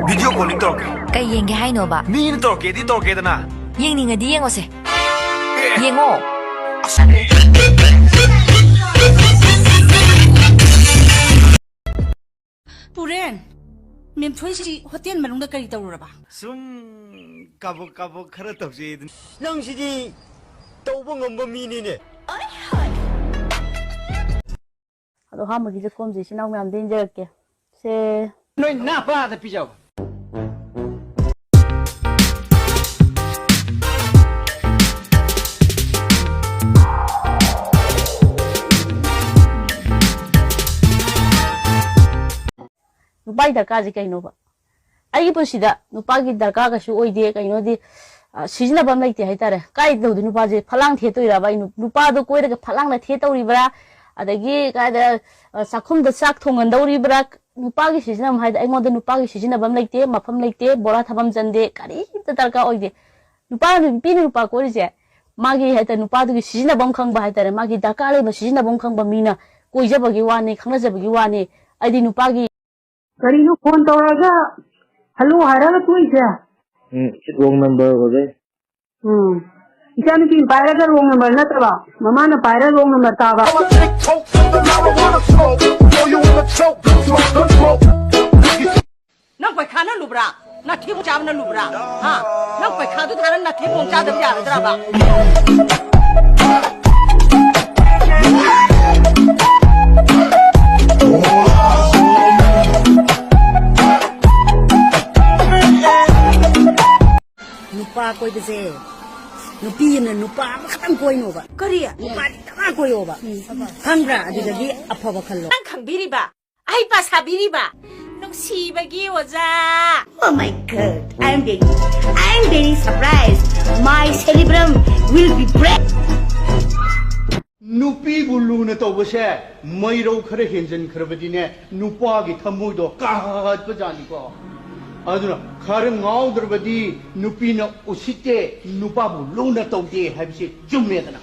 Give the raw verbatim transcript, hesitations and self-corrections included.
Video calling ꯇꯧꯔꯛꯀꯦ꯫ ꯀꯩ ꯌꯦꯡꯒꯦ ꯍꯥꯏꯅꯣꯕ? ꯃꯤꯅ ꯇꯧꯔꯛꯀꯦꯗꯤ ꯇꯧꯔꯛꯀꯦꯗꯅ꯫ ꯌꯦꯡꯅꯤꯡꯉꯗꯤ ꯌꯦꯡꯉꯣꯁꯦ꯫ ꯌꯦꯡꯉꯣ꯫ ꯄꯨꯔꯦꯟ, ꯃꯦꯝꯊꯣꯏꯁꯤ ꯍꯣꯇꯦꯜ ꯃꯅꯨꯡꯗ ꯀꯔꯤ ꯇꯧꯔꯨꯔꯕ? ꯁꯨꯝ ꯀꯥꯕꯛ ꯀꯥꯕꯛ ꯈꯔ ꯇꯧꯖꯩꯗꯨꯅꯤ꯫ ꯅꯪꯁꯤꯗꯤ ꯇꯧꯕ ꯉꯝꯕ ꯃꯤꯅꯤꯅꯦ꯫ ꯑꯗꯣ ꯑꯍꯥꯟꯕꯒꯤ ꯆꯥꯛꯈꯣꯝꯁꯦ ꯏꯆꯤꯟ ꯏꯅꯥꯎ ꯃꯌꯥꯝꯗ ꯏꯟꯖꯔꯛꯀꯦ꯫ ꯁꯦ꯫ ꯅꯣꯏ ꯅꯄꯥꯗ ꯄꯤꯖꯧ꯫ ꯅꯨꯄꯥꯒꯤ ꯗꯔꯀꯥꯔꯁꯦ ꯀꯩꯅꯣꯕ? ꯑꯩꯒꯤ ꯄꯨꯟꯁꯤꯗ ꯅꯨꯄꯥꯒꯤ ꯗꯔꯀꯥꯔ ꯀꯩꯁꯨ ꯑꯣꯏꯗꯦ꯫ ꯀꯩꯅꯣꯗꯤ, ꯑ, ꯁꯤꯖꯤꯟꯅꯕ ꯑꯃ ꯂꯩꯇꯦ ꯍꯥꯏꯇꯥꯔꯦ꯫ ꯀꯥꯏꯗ ꯇꯧꯗꯣꯏ ꯅꯨꯄꯥꯁꯦ? ꯐꯂꯥꯡ ꯊꯦꯠꯇꯣꯔꯤꯕ꯭ꯔꯥ? ꯑꯩ ꯅꯨ-, ꯅꯨꯄꯥꯗꯣ ꯀꯣꯏꯔꯒ ꯐꯂꯥꯡꯅ ꯊꯦꯠꯇꯧꯔꯤꯕ꯭ꯔꯥ? ꯑꯗꯒꯤ ꯀꯥꯏꯗ, ꯑ, ꯆꯥꯛꯈꯨꯝꯗ ꯆꯥꯛ ꯊꯣꯡꯍꯟꯗꯧꯔꯤꯕ꯭ꯔꯥ? ꯅꯨꯄꯥꯒꯤ ꯁꯤꯖꯤꯟꯅꯐꯝ ꯍꯥꯏꯗꯤ ꯑꯩꯉꯣꯟꯗ ꯅꯨꯄꯥꯒꯤ ꯁꯤꯖꯤꯟꯅꯐꯝ ꯂꯩꯇꯦ, ꯃꯐꯝ ꯂꯩꯇꯦ, ꯕꯣꯔꯥ ꯊꯝꯐꯝ ꯆꯟꯗꯦ, ꯀꯔꯤꯝꯇ ꯗꯔꯀꯥꯔ ꯑꯣꯏꯗꯦ꯫ ꯅꯨꯄꯥ, ꯅꯨꯄꯤꯅ ꯅꯨꯄꯥ ꯀꯣꯏꯔꯤꯁꯦ ꯃꯥꯒꯤ ꯍꯦꯛꯇ ꯅꯨꯄꯥꯗꯨꯒꯤ ꯁꯤꯖꯤꯟꯅꯐꯝ ꯈꯪꯕ ꯍꯥꯏꯇꯥꯔꯦ, ꯃꯥꯒꯤ ꯗꯔꯀꯥꯔ ꯂꯩꯕ ꯁꯤꯖꯤꯟꯅꯐꯝ ꯈꯪꯕ ꯃꯤꯅ ꯀꯣꯏꯖꯕꯒꯤ ꯋꯥꯅꯤ, ꯈꯪꯅꯖꯕꯒꯤ ꯋꯥꯅꯤ꯫ ꯑꯩꯗꯤ ꯅꯨꯄꯥꯒꯤ ꯀꯔꯤꯅꯣ ꯐꯣꯟ ꯇꯧꯔꯒ ꯍꯜꯂꯣ ꯍꯥꯏꯔꯒ ꯇꯣꯛꯏꯁꯦ? ꯎꯝ, wrong number ꯑꯣꯏꯕꯩ꯫ ꯎꯝ꯫ ꯏꯆꯥꯅꯨꯄꯤꯅ ꯄꯥꯏꯔꯒ wrong number ꯅꯠꯇꯕ, ꯃꯃꯥꯅ ꯄꯥꯏꯔꯒ wrong number ꯇꯥꯕ꯫ ꯅꯪ ꯄꯩꯈꯥꯅ ꯂꯨꯕ꯭ꯔꯥ? ꯅꯥꯊꯤꯕꯣꯡ ꯆꯥꯕꯅ ꯂꯨꯕ꯭ꯔꯥ? ꯍꯥ? ꯅꯪ ꯄꯩꯈꯥꯗꯨ ꯊꯥꯔ ꯅꯥꯊꯤꯕꯣꯡ ꯆꯥꯗꯕ ꯌꯥꯔꯗ꯭ꯔꯕ? ꯅꯨꯄꯥ ꯀꯣꯏꯕꯁꯦ, ꯅꯨꯄꯤ ꯑꯃꯅ ꯅꯨꯄꯥ ꯑꯃꯈꯛꯇꯪ ꯀꯣꯏꯅꯣꯕ꯫ ꯀꯔꯤ? ꯅꯨꯄꯥꯗꯤ ꯗꯃꯥ ꯀꯣꯏꯌꯣꯕ꯫ ꯈꯪꯕ꯭ꯔꯥ? ꯑꯗꯨꯗꯒꯤ ꯑꯐꯕ ꯈꯜꯂꯣ꯫ ꯅꯪ ꯈꯪꯕꯤꯔꯤꯕ? ꯑꯩ ꯄꯥ ꯁꯥꯕꯤꯔꯤꯕ? ꯅꯨꯡꯁꯤꯕꯒꯤ ꯑꯣꯖꯥ꯫ Oh my God, I am very, I am very surprised. My cerebrum will be break. ꯅꯨꯄꯤꯕꯨ ꯂꯨꯅ ꯇꯧꯕꯁꯦ ꯃꯩꯔꯧ ꯈꯔ ꯍꯦꯟꯖꯟꯈ꯭ꯔꯕꯗꯤꯅꯦ, ꯅꯨꯄꯥꯒꯤ ꯊꯃꯣꯏꯗꯣ ꯀꯥꯍꯠꯄ ꯖꯥꯠꯅꯤꯀꯣ꯫ ꯑꯗꯨꯅ ꯈꯔ ꯉꯥꯎꯗ꯭ꯔꯕꯗꯤ ꯅꯨꯄꯤꯅ ꯎꯁꯤꯠꯇꯦ, ꯅꯨꯄꯥꯕꯨ ꯂꯨꯅ ꯇꯧꯗꯦ ꯍꯥꯏꯕꯁꯤ ꯆꯨꯝꯃꯦꯗꯅ꯫